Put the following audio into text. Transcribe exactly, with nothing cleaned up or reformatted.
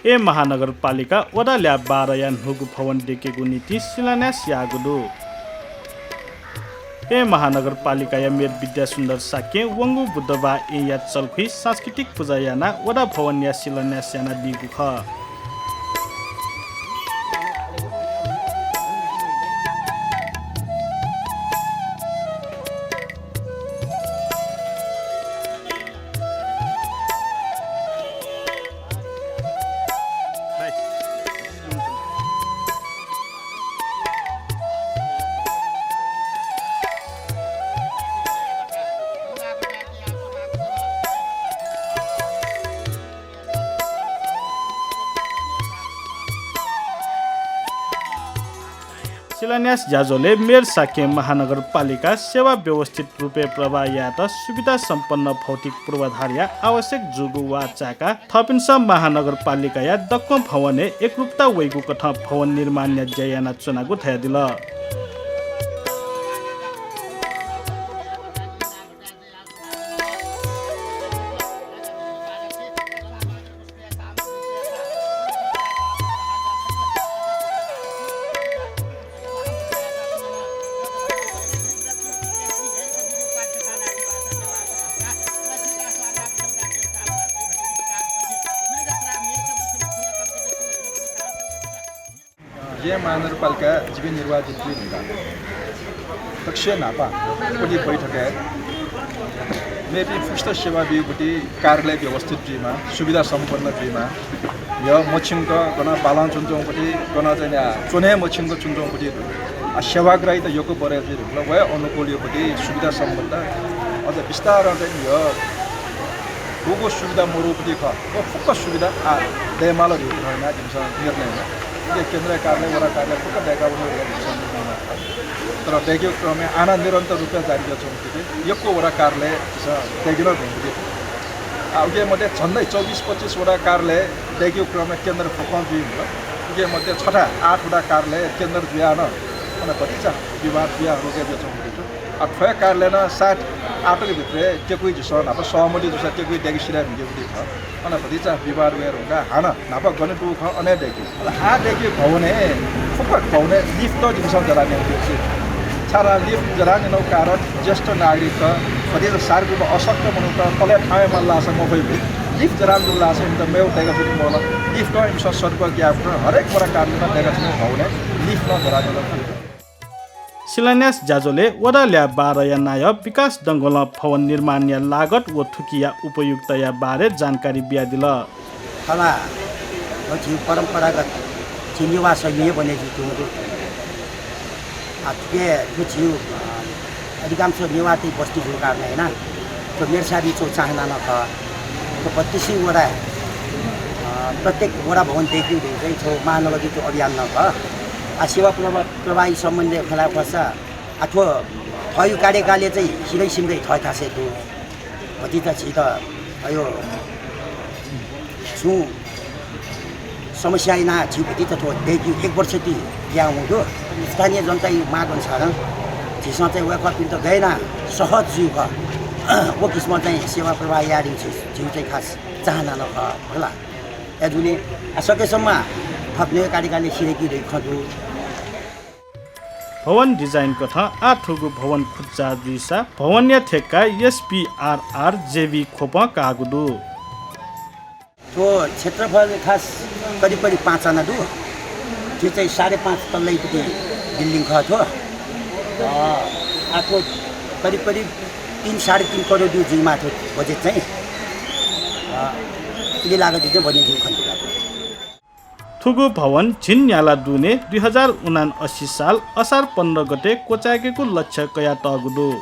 येँ महानगरपालिका वडा ल्याः बाह्रया न्हूगु भवन दयेकेगु निंतिं शिलान्यास याःगु दु। येँ महानगरपालिकाया मेयर विद्यासुन्दर शाक्यं वंगु बुधबार येँया चल्खुइ सांस्कृतिक पुजा यानाः वडा भवनया शिलान्यास यानादीगु खः। शिलान्यास ज्याझ्वलय् मेयर शाक्यं महानगरपालिका सेवा व्यवस्थित रूपय् प्रवाह यायेत सुविधा सम्पन्न भौतिक पूर्वाधारया आवश्यक जूगु वाः चाय्काः थःपिन्सं महानगरपालिकाया दक्वं भवनय् एकरूपता वइगु कथं भवन निर्माणया ज्या यानाच्वनागु धयादिल। येँ महानगरपालिका जिपिं निर्वाचित जुइ धुंकाः दक्वसिनं न्हापा थुलि बैठकय् मेपिं फुक्कसित सेवा बीगुति कार्यालय व्यवस्थित जुइमा, सुविधा सम्पन्न जुइमा, यः मछिंक गन बालं च्वनाच्वंगुति, गन चाहिँ च्वने मछिंक च्वनाच्वंगुति, आ, सेवाग्राहीत यक्व बढे जुइ धुंकल, वया अनुकूल युगुति सुविधा सम्पन्न अझ बिस्तारं चाहिँ यः गुगु सुविधा मरुगुति खः, व फुक्क सुविधा आ दयेमाल धइगु खँ यानाः जिमिसं निर्णय याना। उकिं केन्द्रीय कार्यालय, वडा कार्यालय फुक्क दय्कावने धकाः जिमिसं निर्णय याना। तर दय्केगु क्रमय् आः नं निरन्तर रूपय् जारी जुयाच्वंगु खः। यक्व वडा कार्यालय झीसं दय्के नं धुंकूगु दु। आ, उकिया मध्ये झन्डै चौबिस पच्चिस वडा कार्यालय दय्केगु क्रमय् केन्द्र फुक्कं जुइ धुंकल। उकिया मध्ये छथाय् आठ वडा कार्यालय केन्द्र जुयाः नं अन भतिचा विवाद जुयाः रोके जुयाच्वंगु दु। आ, थ्वया कार्यालयं नं सायद आःतक भित्रय् त्यक्वय् जुयाः न्हापा सहमति जूसा त्यक्वय् दय्के सिधये धुंकूगु दु। अन भतिचा विवाद वये धुंकाः हानं न्हापा गन दुगु खः अन हे दय्के। अले आः दय्केगु भवनय्, फुक्क भवनय् लिफ्ट जिमिसं जराः न्यनागु दु। छाय् लिफ्ट जराः न्यनागु कारण ज्येष्ठ नागरिकत, भतिचा शारीरिक रूपं अशक्त मनूत तले थाहां वयेमाल धाःसा मफइगु। लिफ्ट जराः न्यनागु धाःसा इमित मेगु दय्का च्वने मखु ला। लिफ्ट इमिसं सदुपयोग यायेगु खः। हरेक वडा कार्यालयं दय्का च्वने भवनय् लिफ्ट नं जराः न्यनागु दु। शिलान्यास ज्याझ्वलय् वडा ल्याः बाह्रया नायः विकास डंगोलं भवन निर्माणया लागत व थुकिया उपयुक्तताया बारे जानकारी बियादिल। थला व झीगु परम्परागत झी नेवाः शैलीं हे बने जुइच्वंगु दु। आ, थुके थ्व झीगु, अ, अधिकांश नेवाःतय् बस्ती जूगु कारणं यानाः थ्व मेयर साहेबया छगू चाहना नं खः। थ्व बत्तीस वडाय्, अ, प्रत्येक वडा भवन दय्केगु धइगु चाहिँ थ्व महानगरया छगू अभियान नं खः। आ, सेवा प्रवा-, प्रवाही सम्बन्धी खँ ल्हाये फसा, आ, थ्व थःगु कार्यकालय् चाहिँ सिधै सिधै थःथासय् दु। भतिचा झीत अयो छुं समस्या यानाः झी भतिचा थ्व दय्केगु एक वर्ष ति याः वंगु दु। स्थानीय जनताया माग अनुसारं झीसं चाहिँ वय्कःपिन्त गय् यानाः सहज जुइ खः, व किसिमं चाहिँ सेवा प्रवाह यायेगु झी, झीगु चाहिँ खास चाहना नं खः, खला। अय्जूगुलिं आ सकेसम्म थप नया कार्यकालय् सिधय्केगु धइगु खँ दु। भवन डिजाइन कथं आः थुगु भवन खुच्चा जुइसा भवनया ठेक्का एसपीआरआर जेबी ख्वपं काःगु दु। थ्व क्षेत्रफल खास करिब करिब पाँच आना दु। थ्व चाहिँ साढे पाँच तल्लायापट्टि building खः थ्व। अ, आ थ्व करिब करिब तीन साढे तीन करोड दु जुइमाः थ्व budget चाहिँ। अ, इलि लागत चाहिँ बने जुइ खने दु। थुगु भवन झिंन्याला दुने दुई हजार उनान्असी साल असार पन्ध्र गते क्वचाय्केगु लक्ष्य कयातःगु दु।